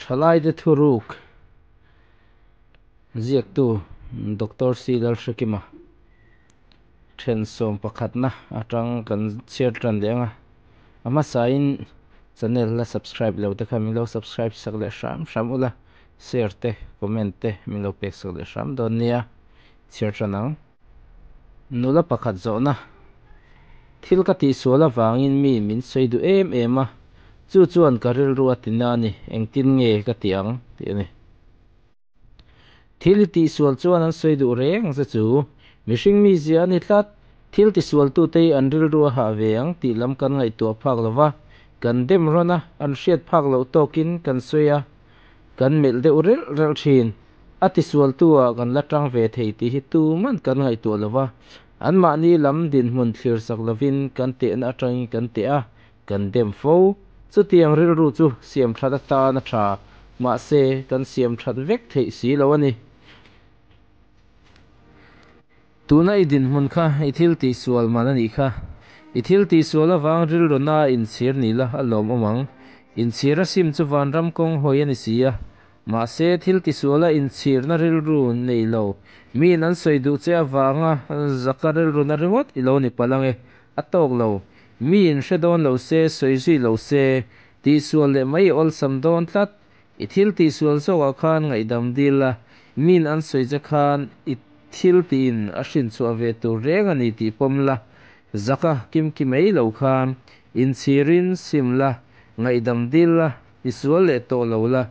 Thalaite thuruk ziaktu Doctor C Lalhrekima then sawmpakhatna atang kan chhiar tan leh ang a, a hmasain channel la subscribe lo te kha min lo subscribe sak leh hram hram ula, share te comment te min lo pek sak leh hram dawn nia, chhiar tan ang. Nula pakhat zawhna, Thil ka tihsual avangin mi min sawi duh em em a, chu chuan ka rilru a ti na a ni, engtin nge ka ti ang? tih a ni. Thil i tihsual chuan an sawi duh reng ang che chu, mihring mizia a ni tlat, thil tisualtute hi an rilru a hah ve ang tih lam kan ngaihtuah phak lo va, kan dem rawn a, an hriat phak loh tawkin kan sawi a, kan melh deuh relh relh thin. A tisualtu-ah kan la tang ve thei tih hi tuman kan ngaihtuah lo va, anmahni lam dinhmun thlir sak lovin kan tehna atangin kan teh a, kan dem fo. Chutiang rilru chu siam that atan a tha, mahse kan siam that vek theih si lo a ni. Tuna i dinhmun kha i thil tihsual man a nih kha. I thil tihsual avang rilru na inchhir ni la a lawmawm ang. Inchhir a sim chu vanram kawng hawi a ni si a. Mahse thil tisuala inchhirna rilru nei lo, miin an sawi duh che avanga zaka rilru na ringawt i lo ni palh ange, a tawk lo. Miin hre dawn lo se, sawi zui lo se, tihsual leh mai i awlsam dawn tlat. I thil tihsual zawkah khan ngaihdam dil la, miin an sawi che khan i thil tiin a hrinchhuah ve tur reng a ni tih pawm la, zaka kimki mai lo khan inchhirin sim la, ngaihdam dil la, I sual leh tawh lo la,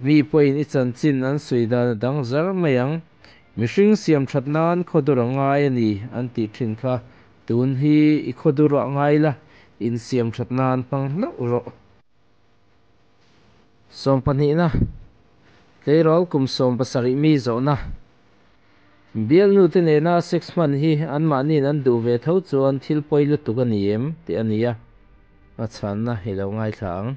mi pawhin i chanchin an sawi dan a dang zar mai ang. Mihring siam that nan khawdur a ngai a ni an tih thin kha, tun hi i khawdur ah ngai la, insiam that nan hmang hlauh rawh. Sawmpahnihna, Tleirawl kum 17 mi zawhna. Bialnu te nena sex hman hi anmahniin an duh ve tho chuan thil pawi lutuk a ni em tih a ni a, a chhanna i lo ngaithla ang.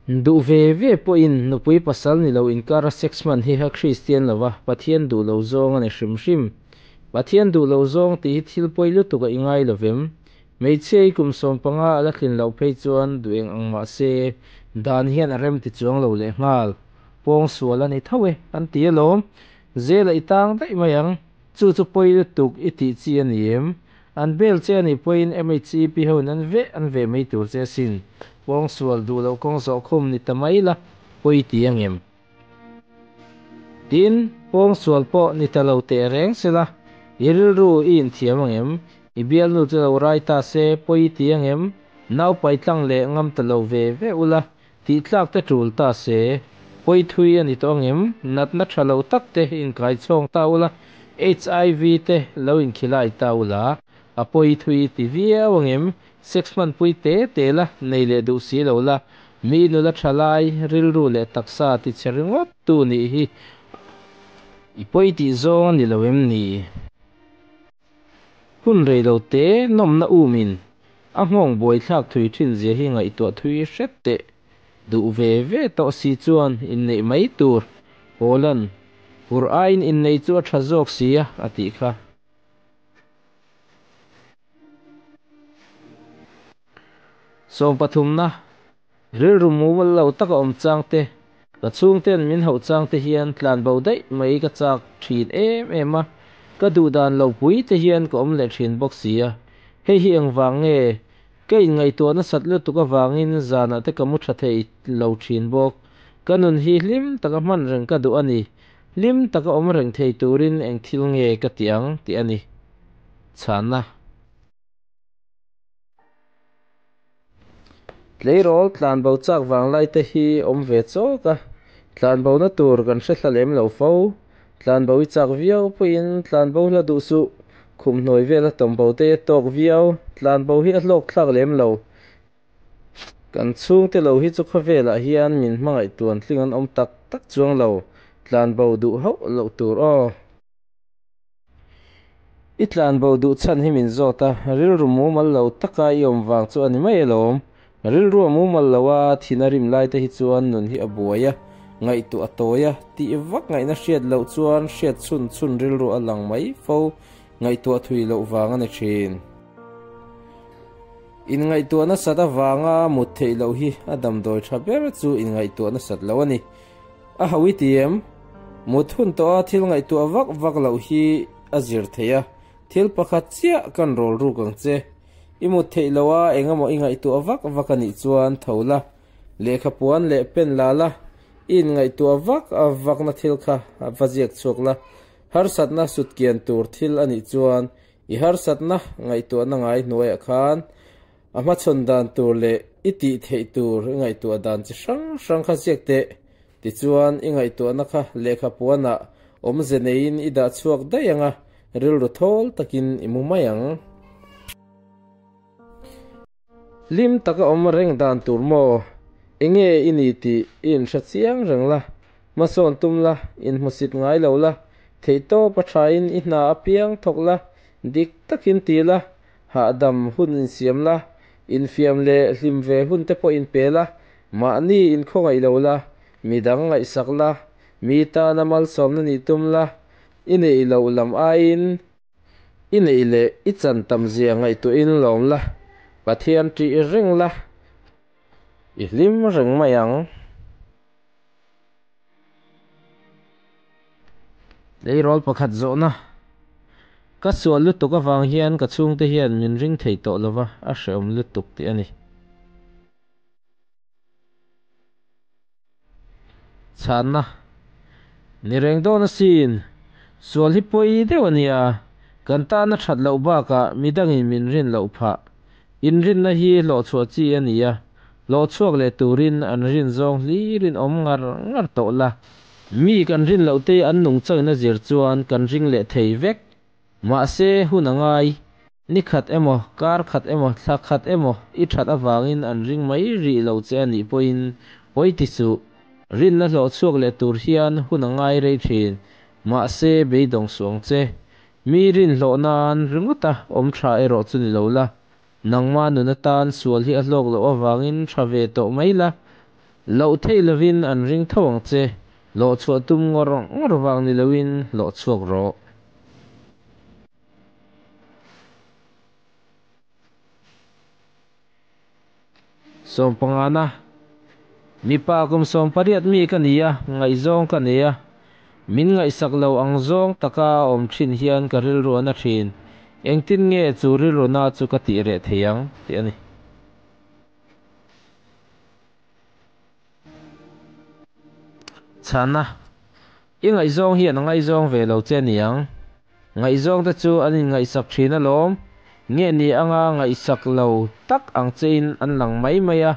Duh ve ve pawhin nupui pasal ni lo inkara sex hman hi a Kristian lo va, Pathian duh lo zawng a ni hrim hrim. Pathian duh lo zawng tih hi thil pawi lutuk a i ngai lo vem? Hmeichhia i kum 15 a la tlin loh phei chuan duh eng ang mah se dan hian a rem ti chuang lo lehnghal. Pawng sual a ni tho e, an ti alawm. Zela i tang daih mai ang. Chu chu pawi lutuk i tih chi a ni em? An bel che a nih pawhin MHEP hoin an veh an veh mai tur che asin. Pawng sual duh loh kawng zawh khum ni ta mai la, pawi ti ang em? Tin, pawng sual pawh ni ta lo teh reng se la, i rilru i inthiam ang em? I bialnu chu lo rai ta se, pawi ti ang em? Nau pai tlang leh ngam ta lo ve ve ula, Tih tlak te tul ta se, pawi thui a ni tawh ang em? Natna tha lo tak te inkai chhawng ta ula, HIV te lo inkhilai ta ula, a pawi thui ti viau ang em? Sex hmanpui te te la nei leh duh si lo la, mi nula tha lai, rilru leh taksa ti chhe ringawt tu nih hi i pawi tih zawng a ni lo em ni? Hun rei lo te nawmna umin a nghawng buaithlak thui thin zia hi ngaihtuah thui hret teh. Duh ve ve tawh si chuan inneih mai tur Pawla'n hur aiin inneih chu a tha zawk si a a tih kha. Sawmpathumna. Rilru mumal lo taka awm chang te, ka chhungten min hauh chang te hian tlanbo daih mai ka chak thin em em a, ka duh dan lo pui te hian ka awm leh thin bawk si a, hei hi engvang nge? Ka inngaihtuah nasat lutuk avangin zanah te ka mu tha thei lo thin bawk. Ka nun hi hlim taka hman reng ka duh a ni, hlim taka awm reng thei turin eng thil nge ka tih ang tih a ni. Chhanna. Tleirawl tlanbo chak vanglai te hi awm ve chawk a, tlanbo na tur kan hre thla lem lo fo. Tlanbo i chak viau pawhin tlanbo hla duh suh, khumhnuai vela tawmbo te a tawk viau, tlanbo hi a hlawk thlak lem lo. Kan chhungte lo hi chu khawvelah hian min hmangaih tuan tling an awm tak tak chuang lo, tlanbo duh hauh loh tur aw. I tlanbo duh chhan hi min zawt a, rilru mumal lo taka i awm vang chu a ni mai alawm. Rilru a mumal lo a, thin a rim lai te hi chuan nun hi a buai a, ngaihtuah a tawi a, tih vak ngaihna hriat loh chuan hriat chhun chhun rilru a lang mai fo, ngaihtuah thui loh vang a ni thin. Inngaihtuah nasat avanga mut theih loh hi a damdawi tha ber chu inngaihtuah nasat loh a ni. A ho i ti em? Mut hun tawha thil ngaihtuah vak vak loh hi a zir theih a, thil pakhat chiah kan rawl ruk ang che. I mut theih loh a engemaw i ngaihtuah vak vak a nih chuan tho la, lehkha puan leh pen la la, i inngaihtuah vak vakna thil kha va ziak chhuak la, harsatna sutkian tur thil a nih chuan i harsatna ngaihtuahna ngai hnuaiah khan a hmachhawn dan tur leh i tih theih tur i ngaihtuah dan chi hrang hrang kha ziak teh. Tichuan, i ngaihtuahna kha lehkha puanah awmze neiin i dah chhuak daih ang a, rilru thawl takin i mu mai ang. Hlim taka awm reng dan tur maw? Enge i ni tih i inhre chiang reng la, hmasawn tum la, inhmusit ngai lo la, theihtawp a thain i hna apiang thawk la, dik takin ti la, hahdam hun insiam la, infiam leh hlim ve hun te pawh inpe la, mahni inkhawngaih lo la, midang ngaihsak la, mi tana malsawmna nih tum la, i neih loh lam aiin I neih leh i chan tam zia ngaihtuahin lawm la, Pathian ṭih reng la, i hlim reng mai ang. Tleirawl pakhat zawhna, Ka sual lutuk avang hian ka chhungte hian min ring thei tawh lova, a hrehawm lutuk tih a ni. Chhanna, Ni reng dawn asin, sual hi pawi deuh a nia, kan tana that loh bakah midangin min rin loh phah. Inrinna hi hlawhchhuah chi a ni a, hlawhchhuak leh turin an rin zawng hlirin awm ngar ngar tawh la. Mi kan rin loh te an nungchangin a zir chuan kan ring leh thei vek. Mahse, hun a ngai. Ni khat emaw, kar khat emaw, thla khat emaw i that avangin an ring mai rih lo che a nih pawhin pawi ti suh. Rinna hlawh chhuak leh tur hian hun a ngai rei thin. Mahse, beidawng suh ang che. Mi rin hlawh nan ringawta awm tha erawh chu ni lo la. Nangma nun atan sual hi a hlawk loh avangin tha ve tawh mai la. Loh theih lovin an ring tho ang che. Hlawh chhuah tum ngawr ngawr vang ni loin hlawh chhuak rawh. Sawmpangana, Mipa kum 18 mi ka ni a, ngaihzawng ka nei a. Min ngaihsak lo ang zawng taka a awm thin hian ka rilru a na thin. Engtin nge chu rilru na chu ka tih reh thei ang? tih a ni. Chhana, I ngaihzawng hian a ngaihzawng ve lo che niang. Ngaihzawng te chu an inngaihsak thin alawm. Nge ni anga ngaihsak lo tak ang chein an lang mai mai a.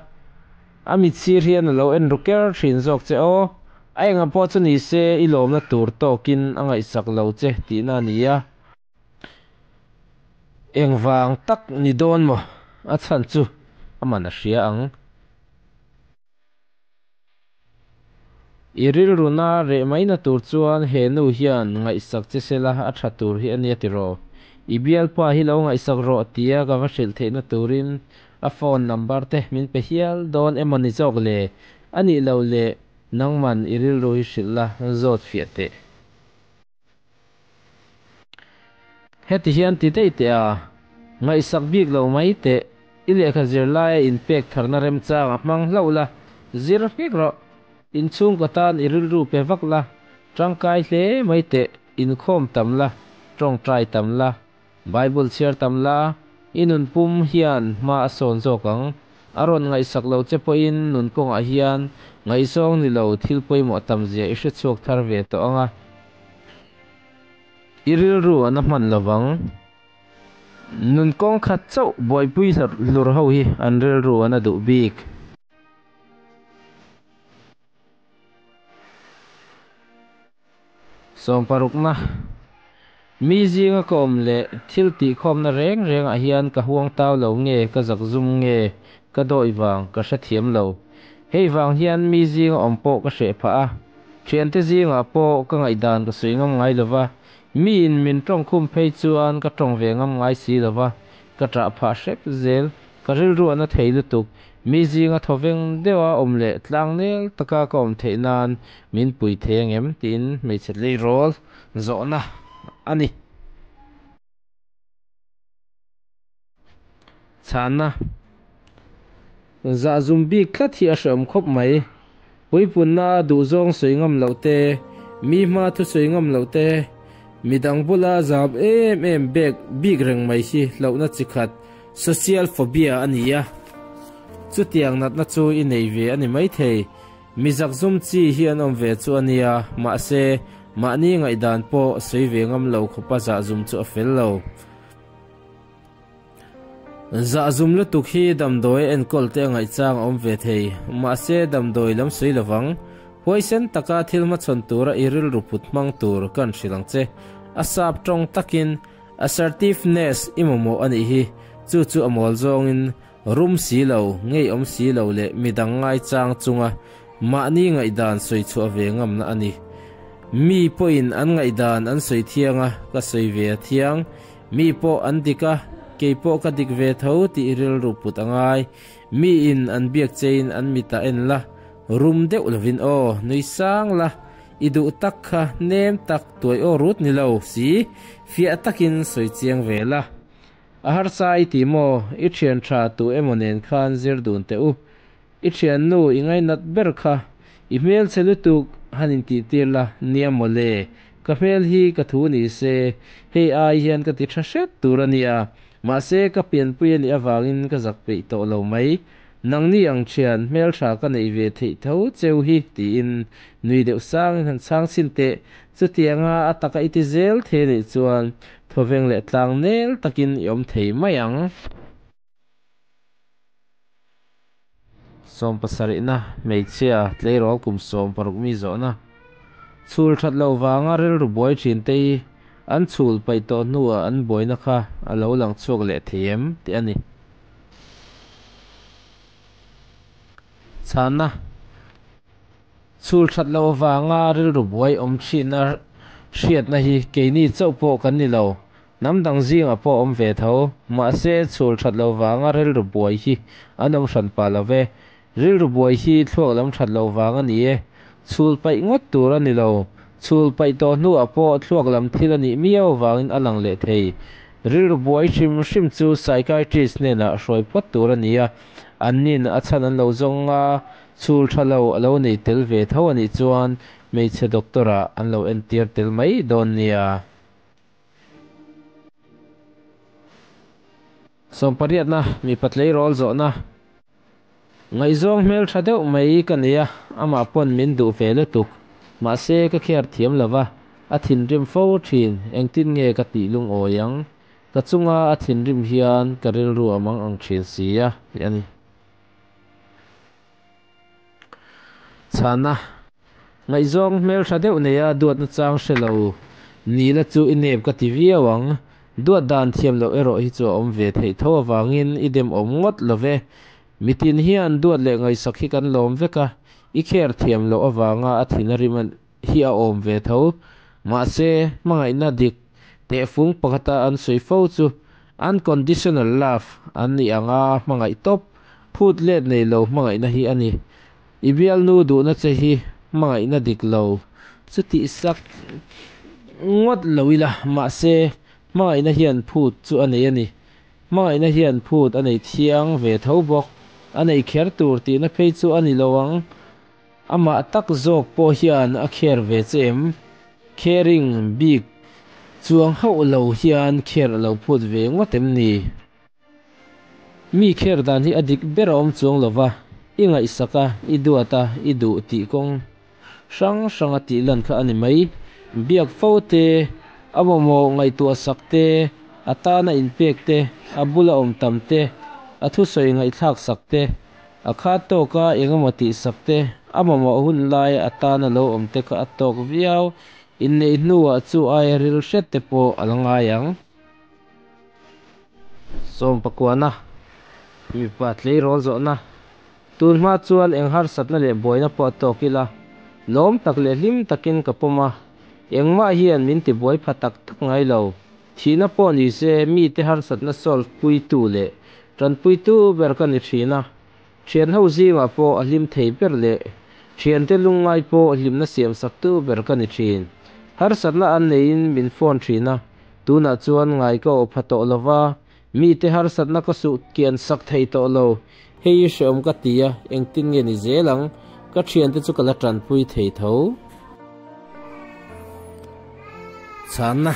A mitsir hian a lo en ru ker thin zawk che aw. A enga pawh chu ni se i lawmna tur tawkin a ngaihsak lo che tihna a ni a. Engvang tak ni dawn maw? A chhan chu aman a hria ang. I rilruna reh maina tur chuan he nu hian ngaihsak che sela a tha tur hi a nia tiraw? I bialpa hi lo ngaihsak rawh tia ka va hrilh theihna turin a phone number te min pe hial dawn emaw ni zawk le? A nih loh leh nangman i rilru hi hrilh la zawt fiah teh. Heti hian ti daih teh a, ngaihsak bik lo mai teh, i lehkha zir laia inpek tharna remchang a hmang hlauh la, zir hmik rawh. Inchhungkaw tan i rilru pe vak la, tangkai hle mai teh, inkhawm tam la, tawngtai tam la, Bible chhiar tam la, i nun pum hian hma a sawn zawk ang. A rawn ngaihsak lo che pawhin nun kawngah hian ngaihzawng ni lo thil pawimawh tam zia i hrechhuak thar ve tawh ang a. I rilru a na hman lo vang. Nun kawng khat chauh buaipui hlur ho hi an rilru a na duh bik. Sawmparukna, Mi zinga ka awm leh thil tihkhawmna reng rengah hian ka huang tau lo nge ka zakzum nge ka dawi vang ka hrethiam lo. Hei vang hian mi zinga awm pawh ka hreh phah a, thiante zingah pawh ka ngaihdan ka sawi ngam ngai lo va, miin min tawngkhum phei chuan ka tawng ve ngam ngai si lo va, ka ṭah phah hrep zel. Ka rilru a na thei lutuk. Mi zinga thawveng deuha awm leh tlangnel taka ka awm theih nan min pui thei angem tiin hmeichhe tleirawl zawhna a ni. Chhana, Zahzum bik tlat hi a hreawm khawp mai. Puipunna a duhzawng sawi ngam loh te, mi hma thusawi ngam loh te, midang bula zam em em bek bik reng mai hi hlauhna chi khat, social phobia, a ni a. Chutiang natna chu i nei ve a ni maithei. Mi zakzum chi hi an awm ve chu a nia, mahse, mahni ngaihdan pawh sawi ve ngam lo khawpa zahzum chu a fel lo. Zahzum lutuk hi damdawi enkawl te a ngaihchang a awm ve thei, mahse damdawi lam sawi lovang. Huaisen taka thil hmachhawn tura i rilru put hmang tur kan hrilh ang che. A sap tawng takin assertiveness i mamawh a nih hi, chu chu a mawl zawngin rum si lo, ngeiawm si lo leh midang ngaichang chunga mahni ngaihdan sawi chhuah ve ngamna a ni. Mi pawhin an ngaihdan an sawi thiang a, ka sawi ve a thiang. Mi pawh an dik a, kei pawh ka dik ve tho tih rilru put a ngai. Miin an biak chein an mitah en la, rum deuh lovin aw, nui sang la, i duh tak kha nem tak tuai aw rut ni lo si, fiah takin sawi chiang ve la. A harsa i ti maw, i thian tha tu emaw nen khan zir dun teh u. I thiannu i ngainat ber kha i hmelchhe lutuk han intih tir la nia mawle, ka hmel hi ka thu ni se hei ai hian ka ti tha hret tur a nia, mahse ka pianpui a nih avangin ka zak peih tawh lo mai, nangni ang thian hmeltha ka neih ve theih tho cheu hi tiin nui deuh sangin han chhang chhin teh, chutianga a taka i ti zel thei a nih chuan thawveng leh tlang nel takin i awm thei mai ang. Sawmpasarihna, Hmeichhia, tleirawl kum 16 mi zawhna chhul that loh vanga rilru buai thin te hi an chhul paih tawh hnuah an buaina kha a lo lang chhuak leh thei em tih a ni. Chhanna, Chhul that loh avanga rilru buai awm thina hriatna hi keini chauh pawh kan ni lo. Hnam dang zingah pawh awm ve tho. Mahse, chhul that loh vanga rilru buai hi an awm hran pah lo ve. Rilru buai hi thluak lam that loh vang a ni e. Chhul paih ngawt tur a ni lo. Chhul paih tawh hnuah pawh thluak lam thil a nih miau vangin a lang leh thei. Rilru buai hrim hrim chu psychiatrist hnenah hruai phawt tur a ni a. Annin a chhan an lo zawng a, chhul tha lo a lo nei tel ve tho a nih chuan hmeichhe doctor-ah an lo entir tel mai dawn nia. Sawmpariatna, mipa tleirawl zawhna. Ngaihzawng hmel tha deuh mai ka nei a, amah pawn min duh ve lutuk. Mahse, ka kher thiam lo va, a thinrim fo thin, engtin nge ka tih lungawi ang? Ka chunga a thinrim hian ka rilru a mang ang thin si a, tih a ni. Chhana, Ngaihzawng hmeltha deuh neia duatna chang hre lo nila chu i nep ka ti viau ang. Duat dan thiam loh erawh hi chu a awm ve theih tho avangin i dem awm ngawt lo ve. Mitin hian duat leh ngaihsak hi kan lawm vek a, i kher thiam loh avanga a thin a rim hi a awm ve tho. Mahse, hmangaihna dik tehfung pakhata an sawi fo chu unconditional love an nih anga hmangaih tawp, phut let nei lo hmangaihna hi a ni. I bialnu duhna che hi hmangaihna dik lo chu tihsak ngawt lo ila, mahse hmangaihna hian phut chu a nei a ni. Hmangaihna hian phut a nei thiang ve tho bawk. A nei kher tur tihna phei chu a ni lo ang. Amah tak zawk pawh hian a kher ve che em? Caring bik chuang hauh lo hian kher a lo phut ve ngawt em ni? Mi kher dan hi a dik ber a awm chuang lo va, i ngaihsak a, i duat a, i duh tih kawng hrang hrang a tih lan kha a ni mai. Biak fo te, a mamawh ngaihtuah sak te, a tana inpek te, a bula awm tam te, a thusawi ngaihthlak sak te, a khat tawka engemaw tih sak te, a mamawh hun lai a tana lo awm te kha a tawk viau. Inneih hnuah chu aia ril hret te pawh a la ngai ang. Sawmpakuana, mipa tleirawl zawhna, Tun hma chuan eng harsatna leh buaina pawh a tawk ila, lawm tak leh hlim takin ka pawm a, engmah hian min ti buai pha tak tak ngai lo. Thihna pawh ni se mite harsatna solve puitu leh tanpuitu ber ka ni thin a, thianho zingah pawh a hlim thei ber leh thiante lungngai pawh hlimna siamsaktu ber ka ni thin. Harsatna an neiin min phone thin a, Tunah chuan ngai ka awh pha tawh lo va, Mite harsatna ka suh kian sak thei tawh lo. Hei hi hreawm ka ti a, engtin nge ni zel ang? Ka thiante chu ka la tanpui thei tho. Chhanna,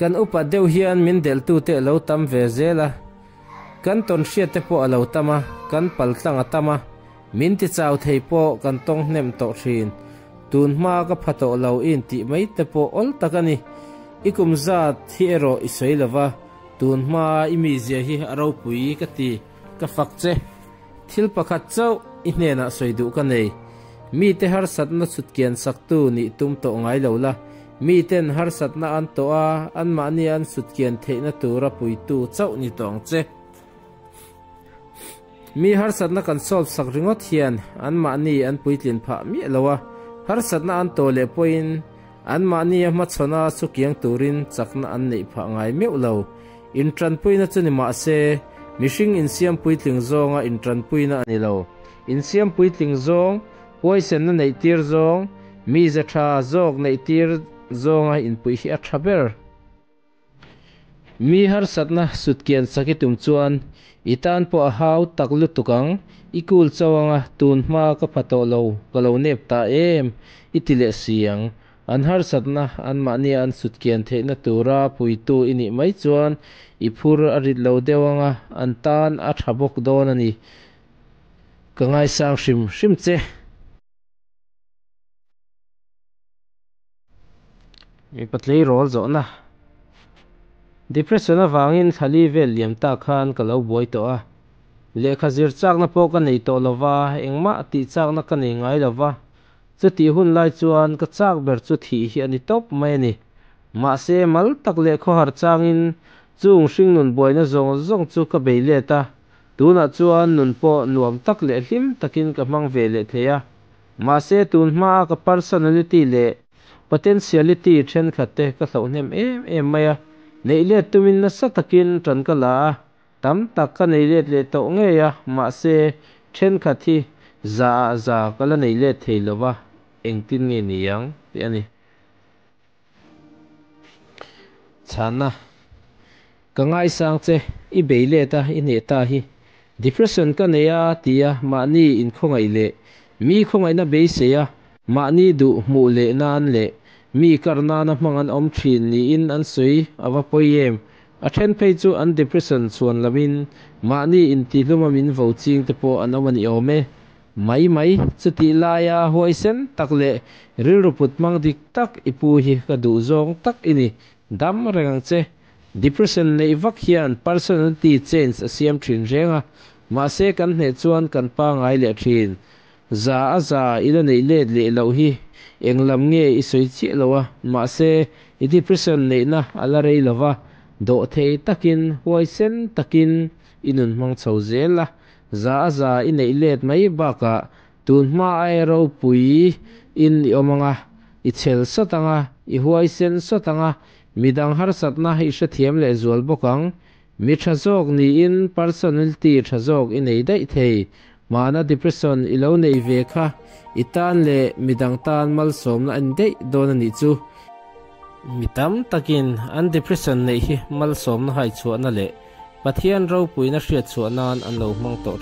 Kan upa deuh hian min delhtute a lo tam ve zel a, kan tawnhriatte pawh a lo tam a, kan paltlang a tam a, min tichau thei pawh kan tawng hnem tawh thin. Tun hma ka pha tawh lo i intih mai te pawh awl tak a ni. I kum zat hi erawh i sawi lo va, tun hma i mizia hi a ropui ka ti, ka fak che. Thil pakhat chauh i hnenah sawi duh ka nei. Mite harsatna chhutkian saktu nih tum tawh ngai lo la, miten harsatna an tawh a, anmahni an chhutkian theihna tura puitu chauh ni tawh ang che. Mi harsatna kan solve sak ringawt hian anmahni an puitlin phah miah lo a, harsatna an tawh leh pawhin anmahni a hmachhawna chukiang turin chakna an neih phah ngai meuh lo. Intanpuina chu ni mah se, mihring insiam puitling zawnga intanpuina a ni lo. Insiam puitling zawng, huaisenna neihtir zawng, mize tha zawk neihtir zawnga inpuih hi a tha ber. Mi harsatna sutkian sak i tum chuan i tan pawh a hau tak lutuk ang, i kul chauh anga tun hma ka pha tawh lo, ka lo nep ta em i ti leh si ang. An harsatna anmahnia an sutkian theihna tura puitu i nih mai chuan i phur a rit lo deuh anga an tan a tha bawk dawn a ni. Ka ngaisang hrim hrim che. Mipa tleirawl zawhna Depression avangin thlali vel liam ta khan ka lo buai tawh a. Lehkha zir chakna pawh ka nei tawh lova, engmah tih chakna ka nei ngai lova. Chutih hun lai chuan ka chak ber chu thih hi a ni tawp mai a ni. Mahse, mal tak leh khawhar changin chung hringnun buaina zawng zawng chu ka bei let a. Tunah chuan nun pawh nuam tak leh hlim takin ka hmang ve leh thei a. Mahse, tun hmaa ka personality leh potentiality thenkhat te ka hloh hnem em em mai a, neih let tumin nasa takin tan ka la a, tam tak ka nei let leh tawh ngei a, mahse, thenkhat hi za ah za ka la nei let thei lo va, engtin nge ni ang tih a ni. Chhanna, Ka ngaisang che, i bei let a, i hneh ta hi. Depression ka nei a ti a, mahni inkhawngaih leh mi khawngaihna beisei a, mahni duh hmuh leh nan leh mi kar nana hmang an awm thin niin an sawi a va pawi em. A then phei chu an depression chhuan loin mahni intihluma min vo ching te pawh an awm a ni awm e. Mai mai, chutih laia huaisen tak leh rilru put hmang dik tak i pu hi ka duh zawng tak i ni. Dam reng ang che. Depression neih vak hian personality change a siam thin reng a, mahse kan hneh chuan kan pangai leh thin. Za a za i la neih let leh loh hi eng lam nge i sawi chiah lo a, mahse i depression neihna a la rei lo va, dawhthei takin, huaisen takin i nun hmang chho zel a, Za a za i neih let mai bakah tun hma ai ropui in i awm anga, i chhel sawt anga, i huaisen sawt anga, midang harsatna i hrethiam leh zual bawk ang. Mi tha zawk niin personality tha zawk i nei daih thei. Hmana depression i lo nei ve kha i tan leh midang tan malsawmna a ni daih dawn a nih chu. Mi tam takin an depression neih hi malsawmna haichhuahna leh Pathian ropuina hriatchhuah nan an lo hmang tawh thin.